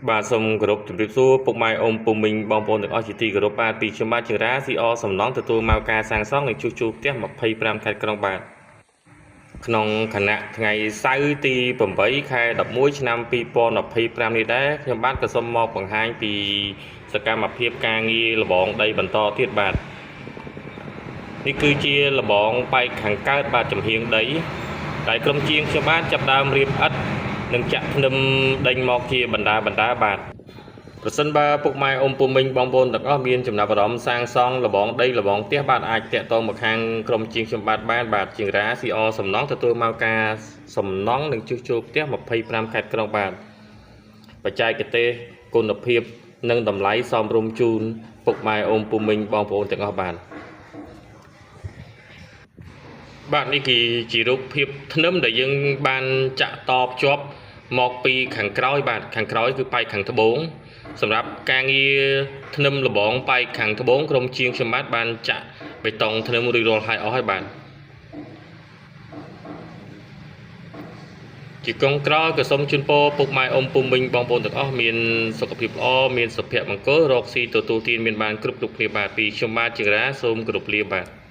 បាទសូមគោរពជម្រាបសួរពុកម៉ែអ៊ំពូមីងបងប្អូនទាំងអស់ជាទីគោរពបាទពីខ្ញុំបាទចរា CR សំណងទទួលមកការសាងសង់និងជួសជុលផ្ទះ25ខេត្តក្រុងបាទក្នុងខណៈថ្ងៃសៅរ៍ទី8ខែ11ឆ្នាំ2025នេះដែរខ្ញុំបាទក៏សូមមកបង្ហាញពីសកម្មភាពការងារលបងដីបន្តទៀតបាទនេះគឺជាលបងបែកខាងកើតបាទចំហៀងដីតែក្រុមជាងខ្ញុំបាទចាប់ដើមរៀបឥដ្ឋនិងចាក់ធ្នឹមដេញមកជាបណ្ដាបណ្ដាបាទប្រសិនបើពុកម៉ែអ៊ំពូមីងបងប្អូនទាំងអស់មានចំណាប់អារម្មណ៍សាងសង់លបងដីលបងផ្ទះបាទអាចតាក់ទងមកខាងក្រុមជាងខ្ញុំបាទបានបាទជាងរា CR សំណងទទួលមកការសំណងនិងជួសជុលផ្ទះ25ខេត្តក្រុងបាទបច្ចេកទេសគុណភាពនិងតម្លៃសមរម្យជូនពុកម៉ែអ៊ំពូមីងបងប្អូនទាំងអស់បាទបាទនេះគឺជារូបភាពធ្នឹមដែលយើងបានចាក់តភ្ជាប់មកពីខាងក្រោយបាទខាងក្រោយគឺប៉ែកខាងត្បូងសម្រាប់ការងារធ្នឹមលបងប៉ែកខាងត្បូងក្រុមជាងខ្ញុំបាទបានចាក់បេតុងធ្នឹមរួចរាល់ហើយអស់ហើយបាទជាកងក្រោយក៏សូមជូនពរពុកម៉ែអ៊ំពុំមីងបងប្អូនទាំងអស់មានសុខភាពល្អមានសុភមង្គលរកស៊ីទទួលទានមានបានគ្រប់គ្រប់គ្នាបាទពីខ្ញុំបាទជារាសូមគោរពលាបាទ។